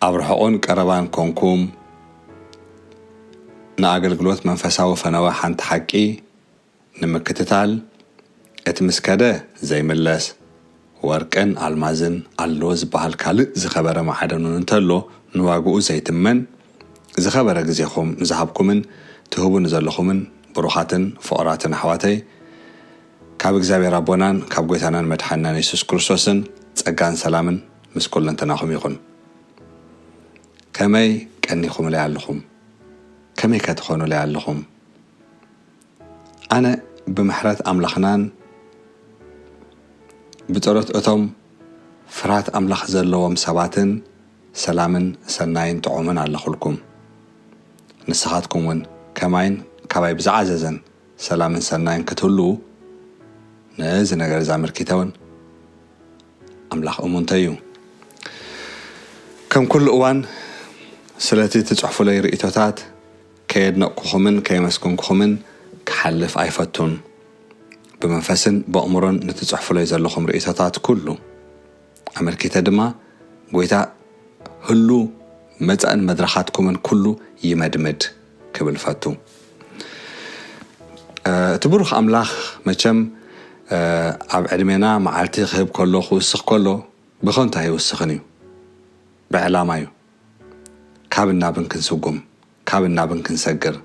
ኣብ ርሑቕን ቀረባን ኮንኩም ንኣገልግሎት መንፈሳዊ ፈነወ ሓንቲ ሓቂ ንምክትታል፣ እቲ ምስ ከደ ዘይምለስ ወርቅን ኣልማዝን ኣለዎ ዝበሃል ካልእ ዝኸበረ ማዕደን እውን እንተሎ፣ ንዋግኡ ዘይትመን ዝኸበረ ግዜኹም ንዝሃብኩምን ትህቡ ንዘለኹምን ብሩኻትን ፍቑራትን ኣሕዋተይ፣ ካብ እግዚኣብሔር ኣቦናን ካብ ጐይታናን መድሓንናን የሱስ ክርስቶስን ጸጋን ሰላምን ምስ ኩለንተናኹም ይኹን። ከመይ ቀኒኹምለይ ኣለኹም? ከመይ ከ ትኾኑለይ ኣለኹም? ኣነ ብምሕረት ኣምላኽናን ብጸሎት እቶም ፍርሃት ኣምላኽ ዘለዎም ሰባትን ሰላምን ሰናይን ጥዑምን ኣለኹልኩም። ንስኻትኩም እውን ከማይን ካባይ ብዝዓዘዘን ሰላምን ሰናይን ክትህልዉ፣ ነዚ ነገር እዚ ኣመልኪተ እውን ኣምላኽ እሙንተይ እዩ። ከም ኩሉ እዋን ስለቲ ትጽሕፉለይ ርእይቶታት ከየድነቕኩኹምን ከየመስገንኩኹምን ክሓልፍ ኣይፈቱን። ብመንፈስን ብኣእምሮን ንትጽሕፉለይ ዘለኹም ርእይቶታት ኩሉ ኣመልኪተ ድማ ጐይታ ህሉ መጻእን መድረኻትኩምን ኩሉ ይመድምድ ክብል ፈቱ። እ፣ እቲ ብሩኽ ኣምላኽ መቸም፣ እ፣ ኣብ ዕድሜና መዓልቲ ክህብ ከሎ ክውስኽ ከሎ ብኸንቱ ኣይውስኽን እዩ። ብዕላማ እዩ። ካብ እናብን ክንስጉም፣ ካብ እናብን ክንሰግር፣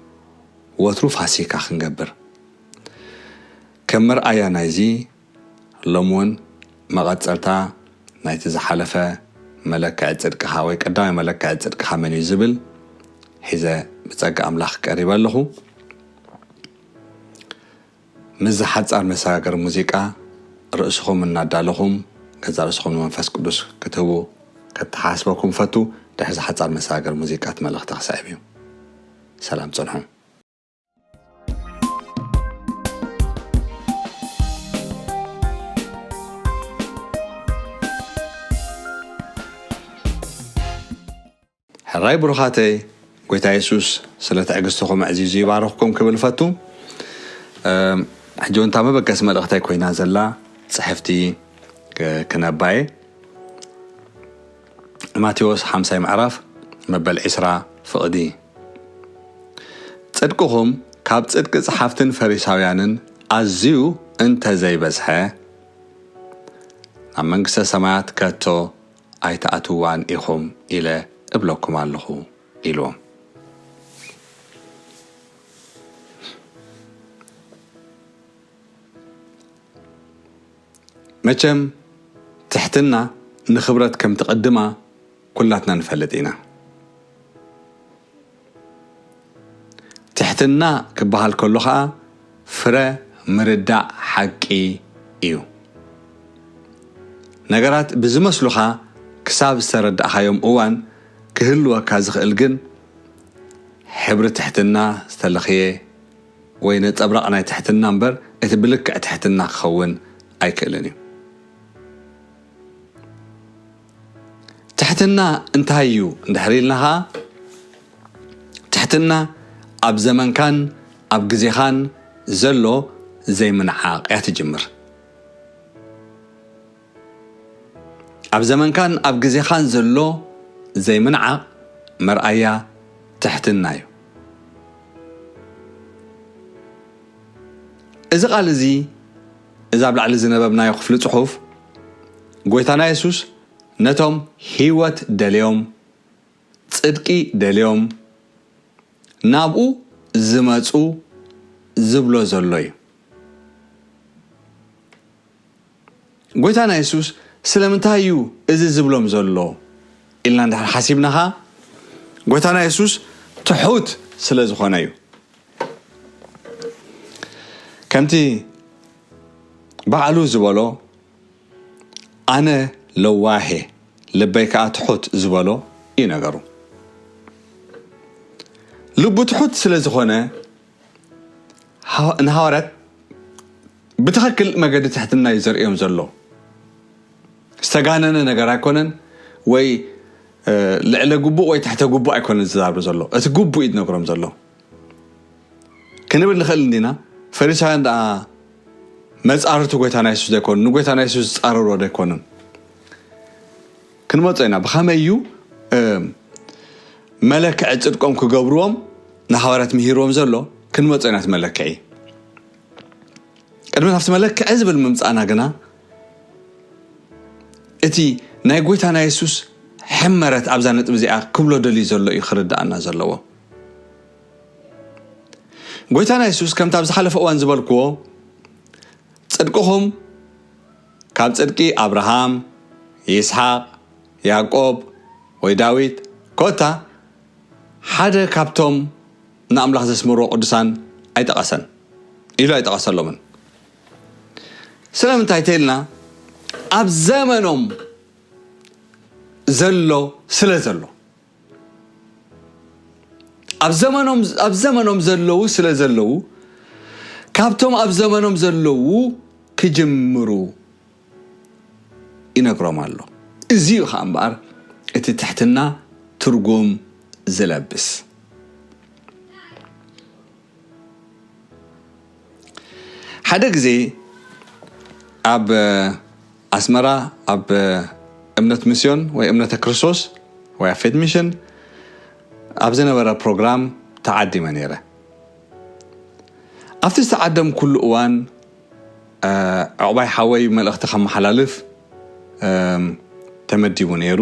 ወትሩ ፋሲካ ክንገብር። ከም መርኣያ ናይዚ ሎም እውን መቐጸልታ ናይቲ ዝሓለፈ መለክዒ ጽድቅኻ ወይ ቀዳማይ መለክዒ ጽድቅኻ መን እዩ ዝብል ሒዘ ብጸጋ ኣምላኽ ቀሪበ ኣለኹ። ምስዚ ሓጻር መሰጋገሪ ሙዚቃ ርእስኹም እናዳለኹም ገዛ ርእስኹም ንመንፈስ ቅዱስ ክትህቡ ከተሓሳስበኩም ፈቱ። ድሕዚ ሓጻር መሰጋገሪ ሙዚቃ እቲ መልእኽቲ ክስዕብ እዩ። ሰላም ጽንሑ። ሕራይ ብሩኻተይ፣ ጎይታ የሱስ ስለ ትዕግስትኹም ኣዕዚዙ ይባርኽኩም ክብል እፈቱ። እም፣ ሕጂ እውን እታ መበገሲ መልእኽተይ ኮይና ዘላ ጽሕፍቲ ክ-፣ ክነባየ። ማቴዎስ ሓምሳይ ምዕራፍ መበል ዕስራ ፍቕዲ። ጽድቅኹም ካብ ጽድቂ ጸሓፍትን ፈሪሳውያንን ኣዝዩ እንተ ዘይበዝሐ፣ ናብ መንግስተ ሰማያት ከቶ ኣይትኣትዋን ኢኹም ኢለ እብለኩም ኣለኹ ኢልዎም። መቸም ትሕትና ንኽብረት ከም ትቕድማ ኩላትና ንፈልጥ ኢና። ትሕትና ክበሃል ከሎ ኸኣ ፍረ ምርዳእ ሓቂ እዩ። ነገራት ብዝመስሉኻ ክሳብ ዝተረዳእኻዮም እዋን ክህልወካ ዝኽእል ግን ሕብሪ ትሕትና ዝተለኽየ ወይ ነጸብራቕ ናይ ትሕትና እምበር እቲ ብልክዕ ትሕትና ክኸውን ኣይክእልን እዩ። ትሕትና እንታይ እዩ እንድሕር ኢልና ኸኣ፣ ትሕትና ኣብ ዘመንካን ኣብ ግዜኻን ዘሎ ዘይምንዓቕ እያ ትጅምር። ኣብ ዘመንካን ኣብ ግዜኻን ዘሎ ዘይምንዓቕ መርኣያ ትሕትና እዩ። እዚ ቃል እዚ፣ እዚ ኣብ ላዕሊ ዝነበብናዮ ክፍሊ ጽሑፍ፣ ጐይታና የሱስ ነቶም ህይወት ደልዮም፣ ጽድቂ ደልዮም ናብኡ ዝመጹ ዝብሎ ዘሎ እዩ። ጐይታና የሱስ ስለምንታይ እዩ እዚ ዝብሎም ዘሎ ኢልና እንድሕር ሓሲብና ኸኣ፣ ጐይታና የሱስ ትሑት ስለ ዝኾነ እዩ። ከምቲ ባዕሉ ዝበሎ፣ "ኣነ ለዋሄ፣ ልበይ ከኣ ትሑት" ዝበሎ እዩ ነገሩ። ልቡ ትሑት ስለ ዝኾነ፣ ሃ-፣ ንሃዋርያት ብትኽክል መገዲ ትሕትና እዩ ዘርእዮም ዘሎ። ዝተጋነነ ነገር ኣይኮነን፣ ወይ፣ እ፣ ልዕለ ግቡእ ወይ ትሕተ ግቡእ ኣይኮነን ዝዛረብ ዘሎ። እቲ ግቡእ እዩ ዝነግሮም ዘሎ። ክንብል ንኽእል እንዲና፣ ፈሪሳውያን ደኣ መጻርርቲ ጐይታና የሱስ ዘይኮኑ፣ ንጐይታና የሱስ ዝጻረርዎ ዘይኮኑን። ክንመጾ ኢና። ብኸመይ እዩ መለክዒ ጽድቆም ክገብርዎም ንሃዋርያት ምሂርዎም ዘሎ ክንመጾ ኢና። እቲ መለክዒ ቅድሚ ናብቲ መለክዒ ዝብል ምምጻእና ግና እቲ ናይ ጎይታና የሱስ ሕመረት ኣብዛ ነጥቢ እዚኣ ክብሎ ደልዩ ዘሎ እዩ ክርድኣና ዘለዎ። ጎይታና የሱስ ከምቲ ኣብ ዝሓለፈ እዋን ዝበልክዎ ጽድቅኹም ካብ ጽድቂ ኣብርሃም፣ ይስሓቅ፣ ያዕቆብ ወይ ዳዊት ኮታ ሓደ ካብቶም ንኣምላኽ ዘስምርዎ ቅዱሳን ኣይጠቐሰን ኢሉ ኣይጠቐሰሎምን። ስለምንታይ ተልና ኣብ ዘመኖም ዘሎ ስለ ዘሎ ኣብ ዘመኖም ኣብ ዘመኖም ዘለዉ ስለ ዘለዉ ካብቶም ኣብ ዘመኖም ዘለዉ ክጅምሩ ይነግሮም ኣሎ። እዚ እዩ ከዓ እምበኣር እቲ ትሕትና ትርጉም ዝለብስ። ሓደ ግዜ ኣብ ኣስመራ ኣብ እምነት ሚስዮን ወይ እምነተ ክርስቶስ ወይ ኣብ ፌት ሚሽን ኣብ ዝነበረ ፕሮግራም ተዓዲመ ነይረ። ኣብቲ ዝተዓደምኩሉ እዋን ዕቑባይ ሓወይ መልእኽቲ ከመሓላልፍ ተመዲቡ ነይሩ።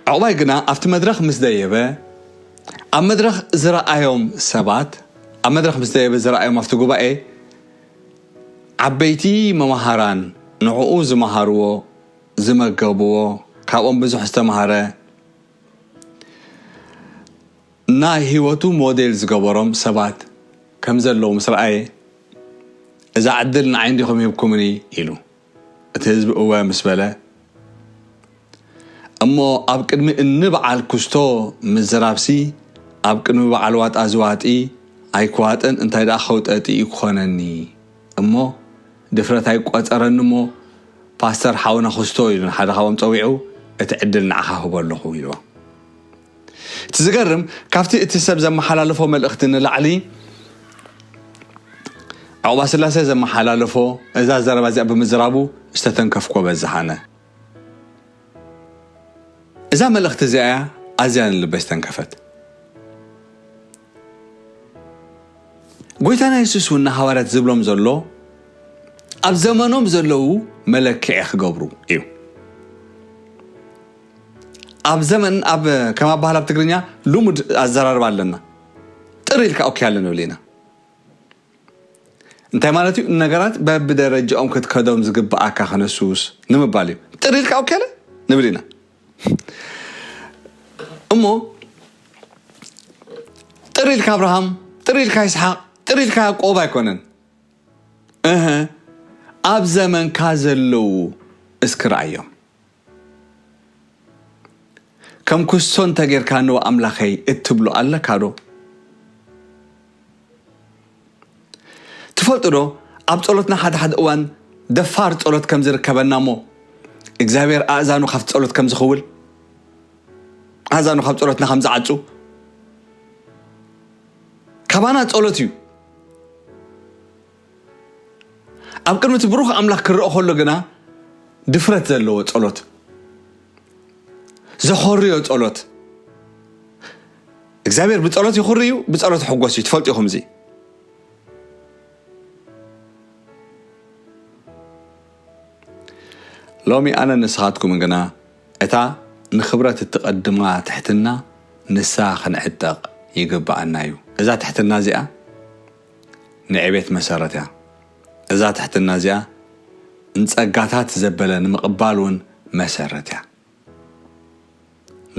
ዕቑባይ ግና ኣብቲ መድረኽ ምስ ደየበ ኣብ መድረኽ ዝረኣዮም ሰባት ኣብ መድረኽ ምስ ደየበ ዝረኣዮም ኣብቲ ጉባኤ ዓበይቲ መማሃራን ንዕኡ ዝመሃርዎ ዝመገብዎ ካብኦም ብዙሕ ዝተማሃረ ናይ ህይወቱ ሞዴል ዝገበሮም ሰባት ከም ዘለዉ ምስ ረኣየ እዛ ዕድል ንዓይ እንዲኹም ሂብኩምኒ ኢሉ። እቲ ህዝቢ እወ ምስ በለ እሞ ኣብ ቅድሚ እኒ በዓል ኩስቶ ምዝራብሲ ኣብ ቅድሚ በዓል ዋጣ ዝዋጢ ኣይክዋጥን እንታይ ደኣ ከውጠጢ እዩ ክኾነኒ እሞ ድፍረት ኣይቆፀረኒ እሞ ፓስተር ሓውና ኩስቶ ኢሉ ንሓደ ካብኦም ፀዊዑ እቲ ዕድል ንዓኻ ህቦ ኣለኹ ኢልዎ። እቲ ዝገርም ካብቲ እቲ ሰብ ዘመሓላለፎ መልእኽቲ ንላዕሊ ዕቑባ ስላሴ ዘመሓላለፎ እዛ ዘረባ እዚኣ ብምዝራቡ ዝተተንከፍኮ በዝሓነ። እዛ መልእኽቲ እዚኣ እያ ኣዝያ ንልበይ ዝተንከፈት። ጎይታና የሱስ እውን ንሃዋርያት ዝብሎም ዘሎ ኣብ ዘመኖም ዘለዉ መለክዒ ክገብሩ እዩ። ኣብ ዘመን ኣብ ከም ኣባህል ኣብ ትግርኛ ልሙድ ኣዘራርባ ኣለና። ጥር ኢልካ ኦኬ ኣለ ንብል ኢና። እንታይ ማለት እዩ? ነገራት በብደረጃኦም ክትከዶም ዝግብኣካ ከነሱስ ንምባል እዩ። ጥር ኢልካ ኦኬ ኣለ ንብል ኢና። እሞ ጥር ኢልካ ኣብርሃም፣ ጥር ኢልካ ይስሓቅ፣ ጥር ኢልካ ያዕቆብ ኣይኮነን። እህ ኣብ ዘመንካ ዘለዉ እስኪ ረኣዮም። ከም ኩስቶ እንተጌርካ ንዋ ኣምላኸይ እትብሎ ኣለካ ዶ? ትፈልጡ ዶ ኣብ ጸሎትና ሓደ ሓደ እዋን ደፋር ጸሎት ከም ዝርከበና እሞ እግዚኣብሔር ኣእዛኑ ካብቲ ጸሎት ከም ዝኽውል ኣእዛኑ ካብ ጸሎትና ከም ዝዓጹ ካባና ጸሎት እዩ። ኣብ ቅድሚ እቲ ብሩኽ ኣምላኽ ክረአ ከሎ ግና ድፍረት ዘለዎ ጸሎት፣ ዘኾርዮ ጸሎት። እግዚኣብሔር ብጸሎት ይኹሪ እዩ፣ ብጸሎት ይሕጎስ እዩ። ትፈልጡ ኢኹም እዚ። ሎሚ ኣነ ንስኻትኩም ግና እታ ንኽብረት እትቐድማ ትሕትና ንሳ ክንዕጠቕ ይግብኣና እዩ። እዛ ትሕትና እዚኣ ንዕቤት መሰረት እያ። እዛ ትሕትና እዚኣ ንጸጋታት ዘበለ ንምቕባል እውን መሰረት እያ።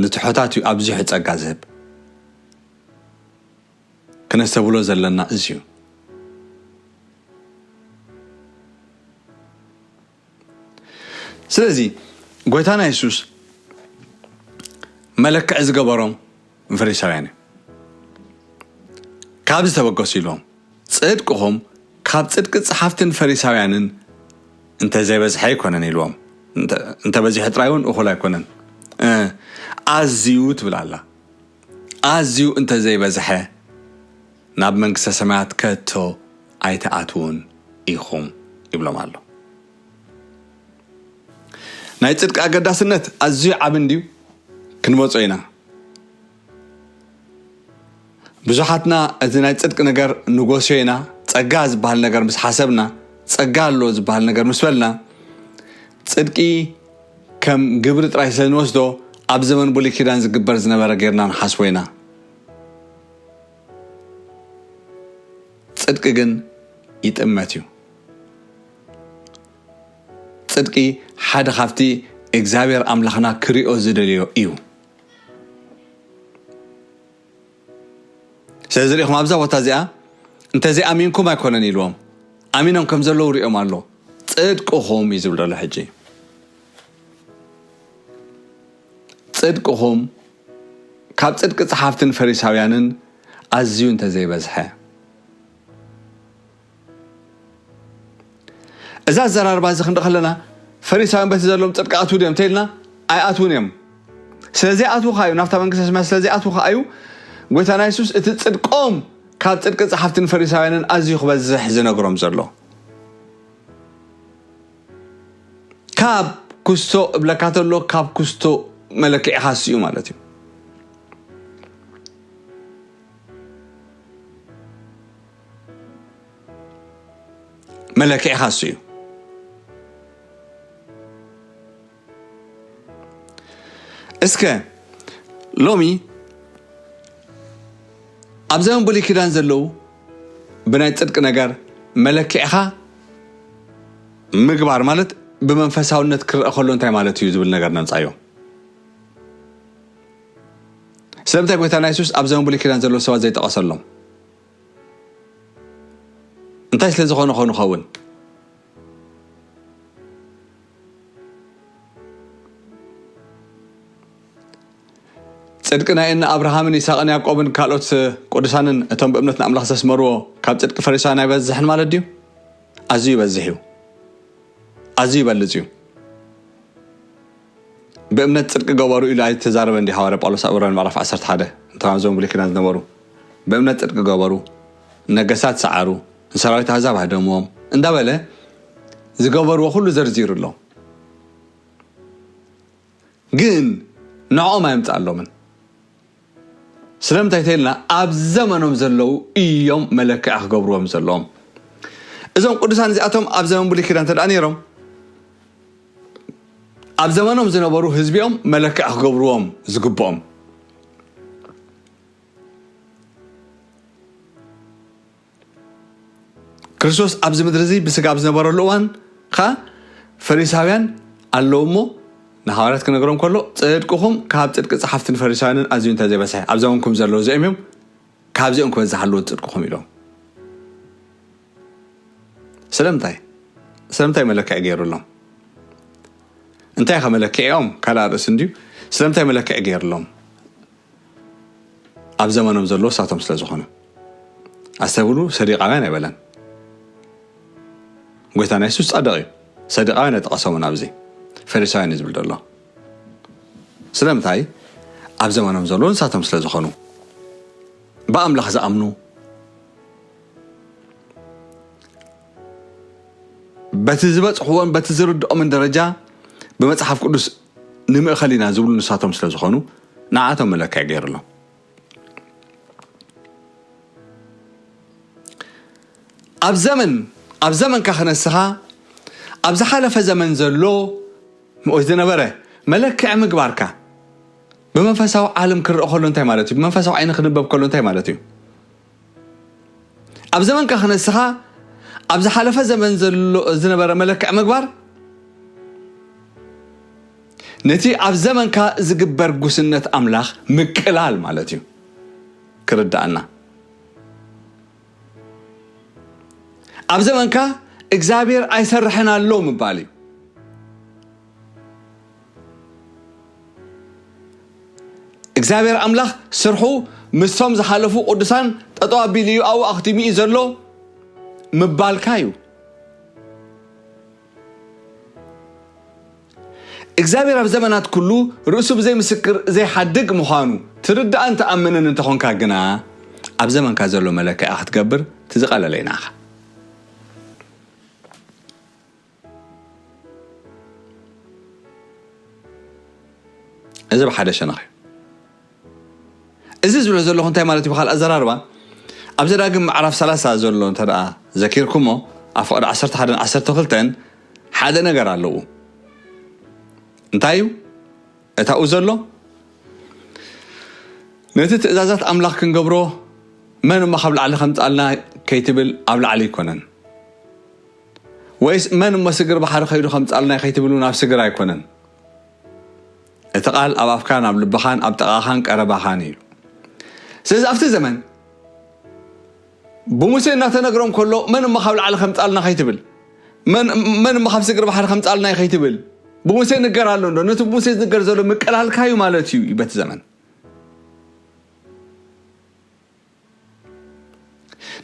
ንትሑታት እዩ ኣብዚሑ ጸጋ ዝህብ። ክነስተብሎ ዘለና እዚ እዩ። ስለዚ ጎይታና የሱስ መለክዒ ዝገበሮም ፈሪሳውያን እዮም። ካብዚ ተበገሱ ኢልዎም፣ ጽድቅኹም ካብ ጽድቂ ጸሓፍትን ፈሪሳውያንን እንተ ዘይበዝሐ ኣይኮነን ኢልዎም። እንተ- እንተ በዚሑ ጥራይ እውን እኹል ኣይኮነን። እ፣ ኣዝዩ ትብል ኣላ። ኣዝዩ እንተ ዘይበዝሐ ናብ መንግስተ ሰማያት ከቶ ኣይትኣትዉን ኢኹም ይብሎም ኣሎ። ናይ ጽድቂ ኣገዳስነት ኣዝዩ ዓቢ እንድዩ፣ ክንመጾ ኢና። ብዙሓትና እዚ ናይ ጽድቂ ነገር ንጎስዮ ኢና። ጸጋ ዝበሃል ነገር ምስ ሓሰብና፣ ጸጋ ኣሎ ዝበሃል ነገር ምስ በልና፣ ጽድቂ ከም ግብሪ ጥራይ ስለ ንወስዶ፣ ኣብ ዘመን ብሉይ ኪዳን ዝግበር ዝነበረ ጌርና ንሓስቦ ኢና። ጽድቂ ግን ይጥመት እዩ። ጽድቂ ሓደ ካብቲ እግዚኣብሔር ኣምላኽና ክሪኦ ዝደልዮ እዩ። ስለዚ ርኢኹም ኣብዛ ቦታ እዚኣ፣ "እንተዘይኣሚንኩም ኣይኮነን" ኢልዎም። ኣሚኖም ከም ዘለዉ ሪኦም ኣሎ። "ጽድቅኹም" እዩ ዝብል ዘሎ ሕጂ። "ጽድቅኹም ካብ ጽድቂ ጸሓፍትን ፈሪሳውያንን ኣዝዩ እንተዘይበዝሐ" እዚ ኣዘራርባ እዚ ክንርኢ ከለና፣ ፈሪሳውያን በቲ ዘለዎም ጽድቂ ኣትዉ ድዮም እንተኢልና፣ ኣይኣትዉን እዮም። ስለ ዘይኣትዉ ከኣ እዩ፣ ናብታ መንግስተ ሰማያት ስለ ዘይኣትዉ ከኣ እዩ፣ ጎይታና የሱስ እቲ ጽድቆም ካብ ጽድቂ ጸሓፍትን ፈሪሳውያንን ኣዝዩ ክበዝሕ ዝነግሮም ዘሎ። ካብ ኩስቶ እብለካ ተሎ፣ ካብ ኩስቶ መለክዒኻ እሱ እዩ ማለት እዩ። መለክዒኻ እሱ እዩ። እስከ ሎሚ ኣብ ዘመን ብሉይ ኪዳን ዘለዉ ብናይ ጽድቂ ነገር መለክዒኻ ምግባር ማለት ብመንፈሳውነት ክረአ ከሎ እንታይ ማለት እዩ ዝብል ነገር ነምጻዮ። ስለምንታይ ጎይታና የሱስ ኣብ ዘመን ብሉይ ኪዳን ዘለዉ ሰባት ዘይጠቐሰሎም? እንታይ ስለ ዝኾነ ኾን ይኸውን? ጽድቂ ናይ እነ ኣብርሃምን ይስሐቅን ያዕቆብን ካልኦት ቅዱሳንን እቶም ብእምነት ንኣምላኽ ዘስመርዎ ካብ ጽድቂ ፈሪሳውያን ኣይበዝሕን ማለት ድዩ? ኣዝዩ ይበዝሕ እዩ። ኣዝዩ ይበልጽ እዩ። ብእምነት ጽድቂ ገበሩ ኢሉ ኣይተዛረበን ድዩ ሃዋርያ ጳውሎስ ኣብ ዕብራውያን ምዕራፍ ዓሰርተ ሓደ? እቶም ኣብዞም ብሉይ ኪዳን ዝነበሩ ብእምነት ጽድቂ ገበሩ፣ ነገስታት ሰዓሩ፣ ንሰራዊት ኣህዛብ ሃደምዎም እንዳበለ ዝገበርዎ ኩሉ ዘርዚሩ ኣሎ። ግን ንዕኦም ኣየምጽኣሎምን። ስለምንታይ ተይልና ኣብ ዘመኖም ዘለዉ እዮም መለክዒ ክገብርዎም ዘለዎም። እዞም ቅዱሳን እዚኣቶም ኣብ ዘመን ብሉይ ኪዳን እንተ ደኣ ነይሮም፣ ኣብ ዘመኖም ዝነበሩ ህዝቢኦም መለክዒ ክገብርዎም ዝግብኦም። ክርስቶስ ኣብዚ ምድሪ እዚ ብስጋ ኣብ ዝነበረሉ እዋን ኸኣ ፈሪሳውያን ኣለዉ እሞ ንሃዋርያት ክነግሮም ከሎ፣ "ጽድቅኹም ካብ ጽድቂ ጸሓፍትን ፈሪሳውያንን ኣዝዩ እንተ ዘይበዝሐ፣ ኣብ ዘመንኩም ዘለዉ እዚኦም እዮም፣ ካብዚኦም ክበዝሕ ኣለዎ ጽድቅኹም" ኢሎም። ስለምንታይ? ስለምንታይ መለክዒ ገይሩሎም? እንታይ ከ መለክዒኦም? ካልእ ኣርእሲ እንድዩ። ስለምንታይ መለክዒ ገይሩሎም? ኣብ ዘመኖም ዘለዉ እሳቶም ስለ ዝኾኑ። ኣስተብህሉ፣ ሰዲቃውያን ኣይበለን። ጎይታና የሱስ ጻድቕ እዩ። ሰዲቃውያን ኣይጠቐሶምን ኣብዚ። ፈሪሳውያን እዩ ዝብል ዘሎ። ስለምንታይ? ኣብ ዘመኖም ዘለዉ ንሳቶም ስለ ዝኾኑ። ብኣምላኽ ዝኣምኑ፣ በቲ ዝበጽሕዎን በቲ ዝርድኦምን ደረጃ ብመጽሓፍ ቅዱስ ንምእኸል ኢና ዝብሉ ንሳቶም ስለ ዝኾኑ፣ ንዓቶም መለክዒ ገይሩሎም። ኣብ ዘመን፣ ኣብ ዘመንካ ክነስኻ፣ ኣብ ዝሓለፈ ዘመን ዘሎ ወይ ዝነበረ መለክዒ ምግባርካ፣ ብመንፈሳዊ ዓለም ክረአ ከሎ እንታይ ማለት እዩ? ብመንፈሳዊ ዓይኒ ክንበብ ከሎ እንታይ ማለት እዩ? ኣብ ዘመንካ ክነስኻ፣ ኣብ ዝሓለፈ ዘመን ዘሎ ዝነበረ መለክዒ ምግባር፣ ነቲ ኣብ ዘመንካ ዝግበር ጉስነት ኣምላኽ ምቅላል ማለት እዩ። ክርድኣና። ኣብ ዘመንካ እግዚኣብሔር ኣይሰርሕን ኣሎ ምባል እዩ። እግዚኣብሔር ኣምላኽ ስርሑ ምስቶም ዝሓለፉ ቅዱሳን ጠጠው ኣቢሉ እዩ፣ ኣብኡ ኣኽቲሙ እዩ ዘሎ ምባልካ እዩ። እግዚኣብሔር ኣብ ዘመናት ኩሉ ርእሱ ብዘይ ምስክር ዘይሓድግ ምዃኑ ትርዳእን ትኣምንን እንተኾንካ ግና፣ ኣብ ዘመንካ ዘሎ መለክዒ ክትገብር እቲ ዝቐለለ እዩ ንዓኻ። እዚ ብሓደ ሸነኽ እዩ። እዚ ዝብሎ ዘለኹ እንታይ ማለት እዩ? ብኻልእ ኣዘራርባ፣ ኣብ ዘዳግም ምዕራፍ ሰላሳ ዘሎ እንተ ደኣ ዘኪርኩሞ፣ ኣብ ፍቕዲ ዓሰርተ ሓደን ዓሰርተ ክልተን ሓደ ነገር ኣለዉ። እንታይ እዩ? እታኡ ዘሎ፣ ነቲ ትእዛዛት ኣምላኽ ክንገብሮ፣ "መን እሞ ካብ ላዕሊ ከምጻልና?" ከይትብል፣ ኣብ ላዕሊ ኣይኮነን። ወይስ "መን እሞ ስግር ባሕሪ ከይዱ ከምጻልና?" ከይትብል እውን፣ ኣብ ስግር ኣይኮነን። እቲ ቃል ኣብ ኣፍካን ኣብ ልብኻን ኣብ ጥቓኻን ቀረባኻን እዩ። ስለዚ ኣብቲ ዘመን ብሙሴ እናተነግሮም ከሎ፣ "መን እሞ ካብ ላዕሊ ከምጻልና?" ከይትብል፣ "መን፣ መን እሞ ካብ ስግር ባሕሪ ከምጻልና?" ከይትብል፣ ብሙሴ ንገር ኣሎ እንዶ? ነቲ ብሙሴ ዝንገር ዘሎ ምቅላልካ እዩ ማለት እዩ፣ በቲ ዘመን።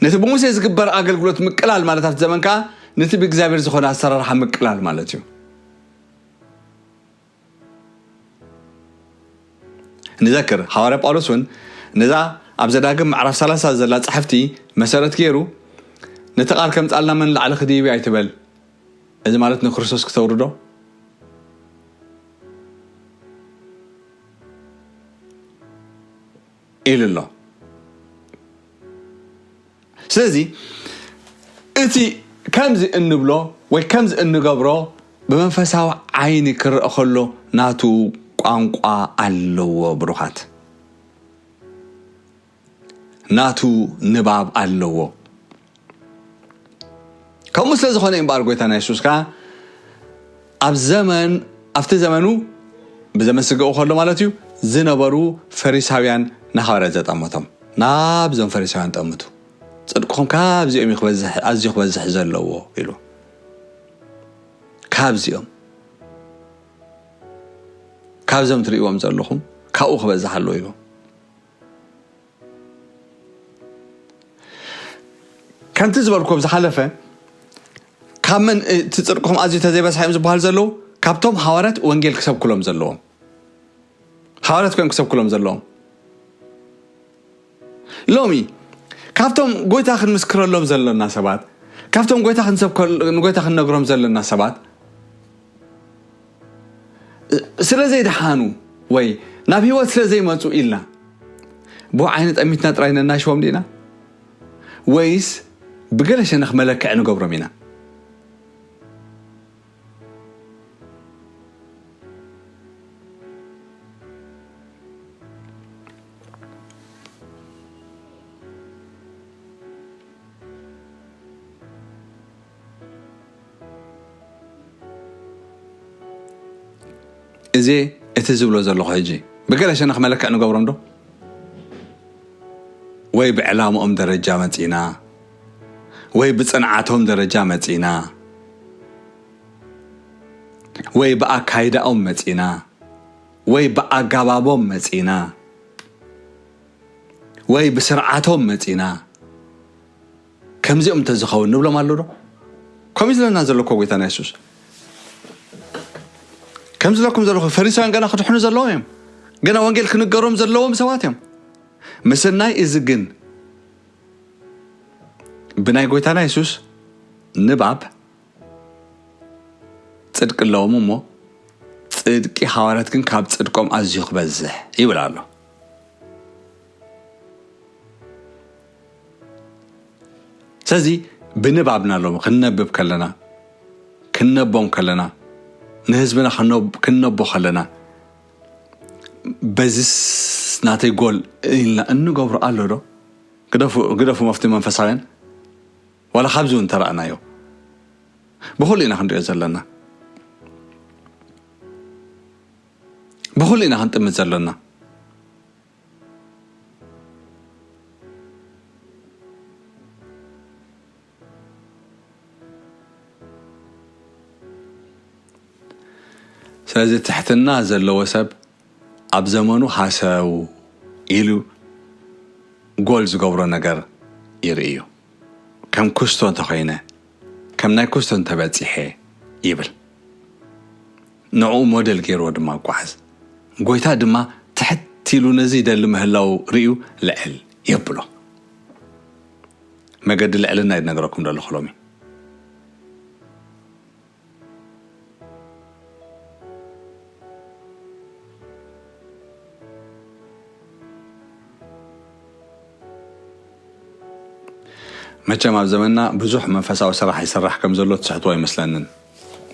ነቲ ብሙሴ ዝግበር ኣገልግሎት ምቅላል ማለት ኣብቲ ዘመን ከኣ ነቲ ብእግዚኣብሔር ዝኾነ ኣሰራርሓ ምቅላል ማለት እዩ። ንዘክር፣ ሃዋርያ ጳውሎስ እውን ነዛ ኣብ ዘዳግም ምዕራፍ ሰላሳ ዘላ ጽሕፍቲ መሰረት ገይሩ፣ "ነቲ ቃል ከምጻልና መን ላዕሊ ክድይብ ኣይትበል፣ እዚ ማለት ንክርስቶስ ክተውርዶ?" ኢሉ ኣሎ። ስለዚ እቲ ከምዚ እንብሎ ወይ ከምዚ እንገብሮ ብመንፈሳዊ ዓይኒ ክረአ ከሎ ናቱ ቋንቋ ኣለዎ፣ ብሩኻት፣ ናቱ ንባብ ኣለዎ። ከምኡ ስለ ዝኾነ እዩ እምበኣር ጎይታና የሱስ ከኣ ኣብ ዘመን፣ ኣብቲ ዘመኑ፣ ብዘመን ስጋኡ ከሎ ማለት እዩ፣ ዝነበሩ ፈሪሳውያን ንሃዋርያት ዘጠመቶም። ናብዞም ፈሪሳውያን ጠምቱ። "ጽድቅኹም ካብዚኦም እዩ ክበዝሕ፣ ኣዝዩ ክበዝሕ ዘለዎ" ኢሉ። ካብዚኦም፣ ካብዞም ትርእይዎም ዘለኹም ካብኡ ክበዝሕ ኣለዎ ኢሉ። ከምቲ ዝበልኩም ዝሓለፈ፣ ካብ መን እቲ ጽድቅኹም ኣዝዩ ተዘይበዝሐ እዮም ዝበሃሉ ዘለዉ? ካብቶም ሃዋርያት ወንጌል ክሰብኩሎም ዘለዎም። ሃዋርያት ኮይኖም ክሰብኩሎም ዘለዎም። ሎሚ ካብቶም ጎይታ ክንምስክረሎም ዘለና ሰባት፣ ካብቶም ጎይታ ክንሰብከል-፣ ንጎይታ ክንነግሮም ዘለና ሰባት፣ ስለ ዘይደሓኑ ወይ ናብ ህይወት ስለ ዘይመጹ ኢልና ብኡ ዓይኒ ጠሚትና ጥራይ ነናሽዎም ዲና? ወይስ ብገለ ሸነኽ መለክዒ ንገብሮም ኢና? እዚ እቲ ዝብሎ ዘለኹ ሕጂ ብገለ ሸነኽ መለክዕ ንገብሮም ዶ? ወይ ብዕላምኦም ደረጃ መጺና፣ ወይ ብጽንዓቶም ደረጃ መጺና፣ ወይ ብኣካይዳኦም መጺና፣ ወይ ብኣጋባቦም መጺና፣ ወይ ብስርዓቶም መጺና፣ ከምዚኦም እንተዝኸውን ንብሎም ኣሎ ዶ? ከምኡ ዝለና ዘሎ እኮ ጎይታና የሱስ። ከም ዝለኩም ዘለኹ ፈሪሳውያን ገና ክድሕኑ ዘለዎም እዮም። ገና ወንጌል ክንገሮም ዘለዎም ሰባት እዮም። ምስናይ እዚ ግን ብናይ ጎይታና የሱስ ንባብ ጽድቂ ኣለዎም እሞ፣ ጽድቂ ሃዋርያት ግን ካብ ጽድቆም ኣዝዩ ክበዝሕ ይብል ኣሎ። ስለዚ ብንባብና ሎሚ ክንነብብ ከለና፣ ክንነቦም ከለና፣ ንህዝብና ክነብ-፣ ክንነቦ ከለና፣ በዚስ ናተይ ጎል ኢልና እንገብሮ ኣሎ ዶ? ግደፉ፣ ግደፉ መፍትሒ መንፈሳውያን። ዋላ ካብዚ እውን ተረእናዮ። ብኹሉ ኢና ክንሪኦ ዘለና። ብኹሉ ኢና ክንጥምት ዘለና። ስለዚ ትሕትና ዘለዎ ሰብ ኣብ ዘመኑ ሃሰው ኢሉ ጎል ዝገብሮ ነገር ይርኢ እዩ። ከም ኩስቶ እንተኾይነ፣ ከም ናይ ኩስቶ እንተበጺሐ ይብል። ንዕኡ ሞዴል ገይርዎ ድማ ይጓዓዝ። ጎይታ ድማ ትሕት ኢሉ ነዚ ይደሊ ምህላው ርእዩ ልዕል የብሎ። መገዲ ልዕልና እዩ ዝነግረኩም ዘለኹ ሎሚ። መቸም ኣብ ዘመንና ብዙሕ መንፈሳዊ ስራሕ ይስራሕ ከም ዘሎ ትስሕትዎ ኣይመስለንን።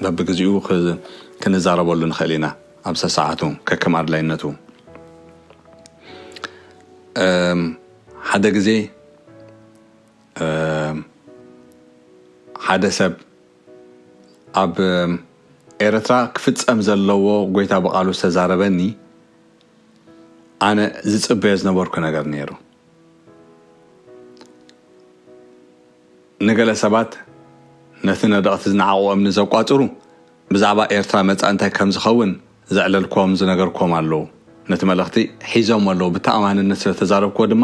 በብግዜኡ ክ-፣ ክንዛረበሉ ንኽእል ኢና፣ ኣብ ሰሰዓቱ ከከም ኣድላይነቱ። እም፣ ሓደ ግዜ፣ እም፣ ሓደ ሰብ ኣብ፣ እም፣ ኤርትራ ክፍጸም ዘለዎ ጎይታ ብቓሉ ዝተዛረበኒ፣ ኣነ ዝጽበዮ ዝነበርኩ ነገር ነይሩ። ንገለ ሰባት ነቲ ነደቕቲ ዝነዓቑ እምኒ ዘቋጽሩ፣ ብዛዕባ ኤርትራ መጻኢ እንታይ ከም ዝኸውን ዘዕለልክዎም ዝነገርክዎም ኣለዉ። ነቲ መልእኽቲ ሒዞም ኣለዉ። ብተኣማንነት ስለ ተዛረብክዎ ድማ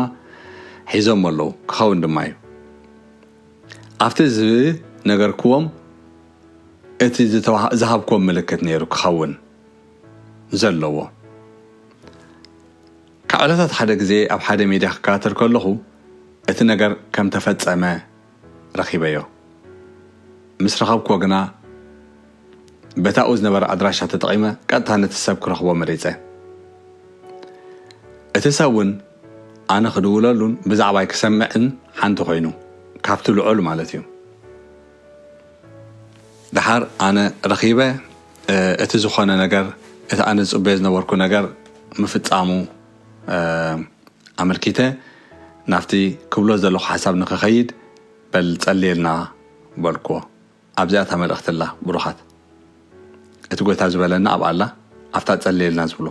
ሒዞም ኣለዉ። ክኸውን ድማ እዩ። ኣብቲ ዝነገርክዎም እቲ ዝተዋህ-፣ ዝሃብክዎም ምልክት ነይሩ ክኸውን ዘለዎ። ካብ ዕለታት ሓደ ግዜ ኣብ ሓደ ሚድያ ክከታተል ከለኹ እቲ ነገር ከም ተፈጸመ ረኺበዮ። ምስ ረኸብክዎ ግና በታኡ ዝነበረ ኣድራሻ ተጠቒመ ቀጥታ ነቲ ሰብ ክረኽቦ መሪጸ። እቲ ሰብ እውን ኣነ ክድውለሉን ብዛዕባይ ክሰምዕን ሓንቲ ኮይኑ፣ ካብቲ ልዑል ማለት እዩ። ደሓር ኣነ ረኺበ፣ እ፣ እቲ ዝኾነ ነገር፣ እቲ ኣነ ዝጽበዮ ዝነበርኩ ነገር ምፍጻሙ፣ እ፣ ኣመልኪተ ናብቲ ክብሎ ዘለኹ ሓሳብ ንኽኸይድ፣ በል ጸልየልና በልክዎ። ኣብዚኣ እታ መልእኽቲ ኣላ፣ ብሩኻት። እቲ ጎይታ ዝበለና ኣብኣ ኣላ፣ ኣብታ ጸልየልና ዝብሎ።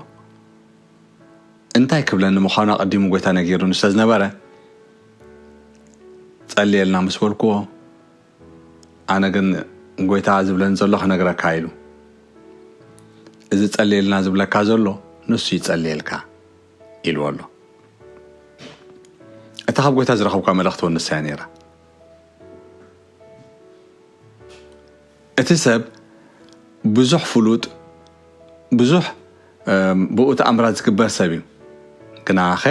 እንታይ ክብለኒ ምዃኑ ኣቐዲሙ ጎይታ ነጊሩኒ ስለ ዝነበረ፣ ጸልየልና ምስ በልክዎ፣ ኣነ ግን ጎይታ ዝብለኒ ዘሎ ክነግረካ ኢሉ። እዚ ጸልየልና ዝብለካ ዘሎ ንሱ ይጸልየልካ ኢልዎ ኣሎ። እታ ካብ ጎይታ ዝረኸብኳ መልእኽቲ እውን ንሳ እያ ነይራ። እቲ ሰብ ብዙሕ ፍሉጥ፣ ብዙሕ፣ እም፣ ብኡ ተኣምራት ዝግበር ሰብ እዩ። ግናኸ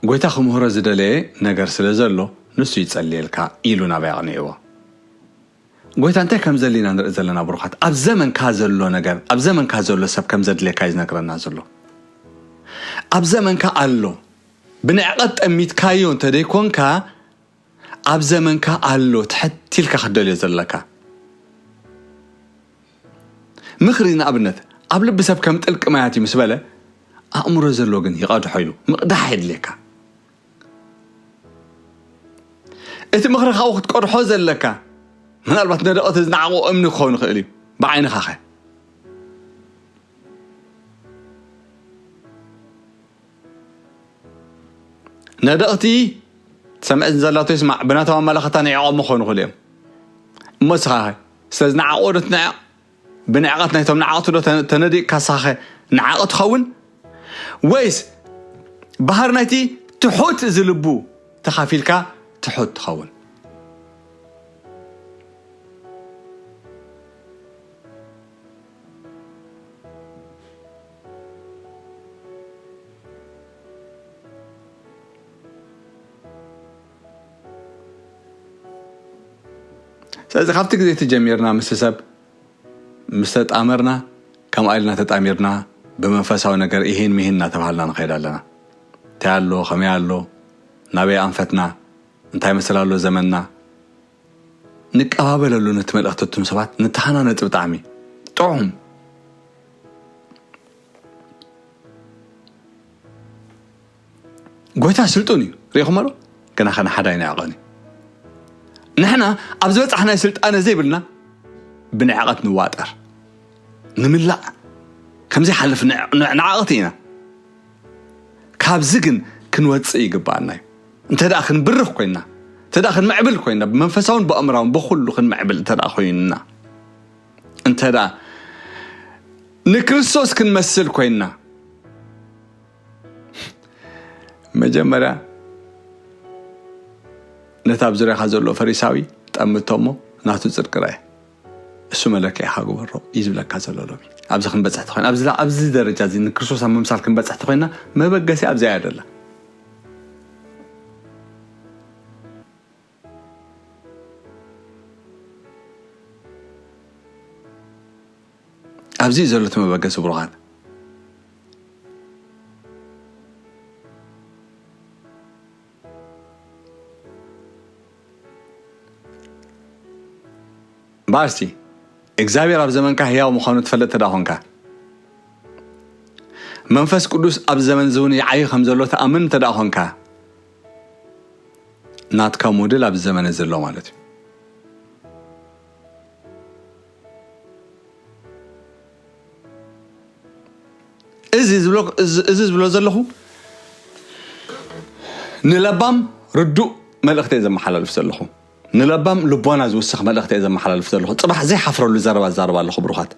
ጎይታ ክምህሮ ዝደለየ ነገር ስለ ዘሎ ንሱ ይጸልየልካ ኢሉ ናበይ ኣቕኒዕዎ። ጎይታ እንታይ ከም ዘድልየና ንርኢ ዘለና ብሩኻት። ኣብ ዘመንካ ዘሎ ነገር፣ ኣብ ዘመንካ ዘሎ ሰብ ከም ዘድልየካ እዩ ዝነግረና ዘሎ። ኣብ ዘመንካ ኣሎ። ብንዕቐት ጠሚትካዮ እንተደይኮንካ፣ ኣብ ዘመንካ ኣሎ ትሕት ኢልካ ክትደልዮ ዘለካ። ምኽሪ ንኣብነት ኣብ ልቢ ሰብ ከም ጥልቂ ማያት እዩ ምስ በለ፣ ኣእምሮ ዘሎ ግን ይቐድሖ ኢሉ ምቕዳሕ የድልየካ። እቲ ምኽሪ ካብኡ ክትቀድሖ ዘለካ፣ ምናልባት ነደቐቲ ዝነዓቑ እምኒ ክኸውን ይኽእል እዩ። ብዓይንኻ ኸ? ነደቕቲ ሰምዐ ዘላቶ ይስማዕ፣ ብናቶም ኣመላኸታ ንዒቖም ክኾኑ ይኽእሉ እዮም። እሞ ንስኻ ኸ? ስለ ዝነዓቑ ዶ ትንዕቕ? ብንዕቐት ናይቶም ነዓቕቲ ዶ ተነ-፣ ተነዲቕካ ንስኻ ኸ ነዓቒ ትኸውን? ወይስ ባህር ናይቲ ትሑት እዚ ልቡ ተኻፊልካ ትሑት ትኸውን? ስለዚ ካብቲ ግዜ እቲ ጀሚርና ምስ ሰብ ምስ ተጣመርና፣ ከምኣ ኢልና ተጣሚርና ብመንፈሳዊ ነገር ኢሂን ሚሂን እናተባሃልና ንኸይድ ኣለና። እንታይ ኣሎ፣ ከመይ ኣሎ፣ ናበይ ኣንፈትና፣ እንታይ መስል ኣሎ ዘመንና፣ ንቀባበለሉ ነቲ መልእኽቲ፣ እቶም ሰባት ንተሃናነጽ ብጣዕሚ ጥዑም። ጎይታ ስልጡን እዩ። ሪኢኹም ኣሎ? ግና ኸነ ሓደ ኣይንዕቐን እዩ። ንሕና ኣብ ዝበጻሕናዮ ስልጣነ ዘይብልና ብንዕቐት ንዋጠር። ንምላእ። ከም ዘይሓልፍ ንዕ-፣ ንዕ-፣ ንዓቐቲ ኢና። ካብዚ ግን ክንወጽእ ይግባኣና እዩ። እንተ ደኣ ክንብርኽ ኮይንና፣ እንተ ደኣ ክንምዕብል ኮይንና፣ ብመንፈሳውን ብኣእምራውን ብኹሉ ክንምዕብል እንተ ደኣ ኮይንና፣ እንተ ደኣ ንክርስቶስ ክንመስል ኮይንና፣ መጀመርያ ነቲ ኣብ ዙርያኻ ዘሎ ፈሪሳዊ ጠምቶ እሞ ናቱ ጽድቂ ርኣየ። እሱ መለክዒኻ ግበሮ እዩ ዝብለካ ዘሎ ሎሚ። ኣብዚ ክንበጽሕ ተኾይና፣ ኣብዚ፣ ኣብዚ ደረጃ እዚ ንክርስቶስ ኣብ ምምሳል ክንበጽሕ ተኾይና፣ መበገሲ ኣብዚኣ እያ ዘላ። ኣብዚ እዩ ዘሎ እቲ መበገሲ ብሩኻት። ኣርሲ እግዚኣብሔር ኣብ ዘመንካ ህያው ምዃኑ ትፈልጥ ተዳ ኾንካ፣ መንፈስ ቅዱስ ኣብ ዘመን ዝውን ይዓይ ከም ዘሎ ተኣምን ተዳ ኾንካ፣ ናትካ ሞዴል ኣብ ዘመነ ዘሎ ማለት እዩ። እዚ ዝብሎ ዘለኹ ንለባም ርዱእ መልእኽቲ እየ ዘመሓላልፍ ዘለኹ። ንለባም ልቦና ዝውስኽ መልእኽቲ እየ ዘመሓላልፍ ዘለኹ። ጽባሕ ዘይሓፍረሉ ዘረባ ዛረባ ኣለኹ ብሩኻት።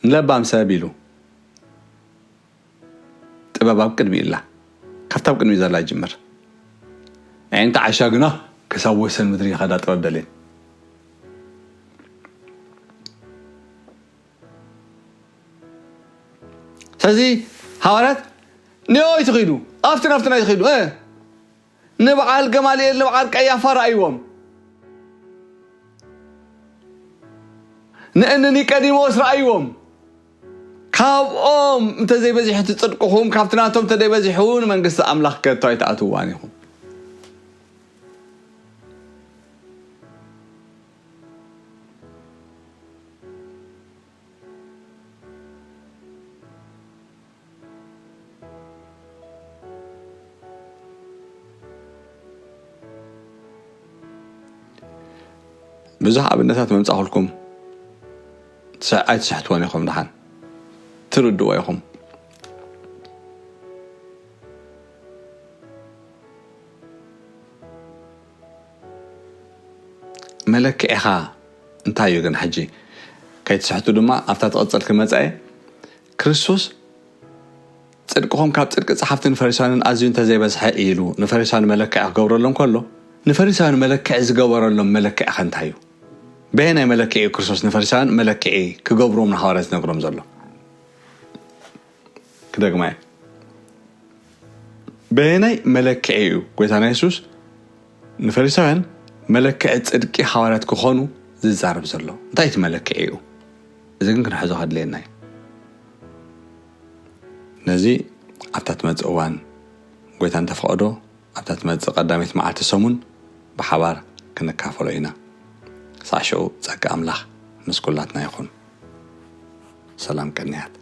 ንለባም ሰብ ኢሉ ጥበብ ኣብ ቅድሚ ኢላ ካብታ ኣብ ቅድሚ ዘላ ይጅምር። ኣዒንቲ ዓሻ ግና ክሳብ ወሰን ምድሪ ይኸዳ ጥበብ ደልየን። ስለዚ ሃዋርያት ንዮ ኣይትኺዱ ኣብቲ ናብቲ ናይ ትኺዱ ንበዓል ገማልኤል ንበዓል ቀያፋ ረኣይዎም፣ ንእኒ ኒቀዲሞስ ረኣይዎም። ካብኦም እንተዘይበዚሑ እቲ ጽድቅኹም ካብቲ ናቶም እንተዘይበዚሑ ንመንግስቲ ኣምላኽ ከቶ ኣይትኣትውዋን ኢኹም። ብዙሕ ኣብነታት መምጻእኩልኩም ኣይትስሕትዎን ኢኹም። ደሓን ትርድዎ ኢኹም። መለክዒኻ እንታይ እዩ ግን ሕጂ? ከይትስሕቱ ድማ ኣብታ ትቕጽል ክመጻ እየ። ክርስቶስ ጽድቅኹም ካብ ጽድቂ ጸሓፍትን ፈሪሳውያንን ኣዝዩ እንተዘይበዝሐ ኢሉ ንፈሪሳውያን መለክዒ ክገብረሎም ከሎ፣ ንፈሪሳውያን መለክዒ ዝገበረሎም መለክዒ ከ እንታይ እዩ? በየናይ መለክዒ እዩ ክርስቶስ ንፈሪሳውያን መለክዒ ክገብርዎም ንሃዋርያት ዝነግሮም ዘሎ? ክደግማ እየ። በየናይ መለክዒ እዩ ጎይታና የሱስ ንፈሪሳውያን መለክዒ ጽድቂ ሃዋርያት ክኾኑ ዝዛረብ ዘሎ? እንታይ እቲ መለክዒ እዩ? እዚ ግን ክንሕዞ ከድልየና እዩ። ነዚ ኣብታ ትመጽእ እዋን ጎይታ እንተፈቐዶ ኣብታ ትመጽእ ቀዳመይቲ መዓልቲ ሰሙን ብሓባር ክንካፈሎ ኢና። ሳዕ ሽዑ ጸጋ ኣምላኽ ምስ ኩላትና ይኹን። ሰላም ቅንያት።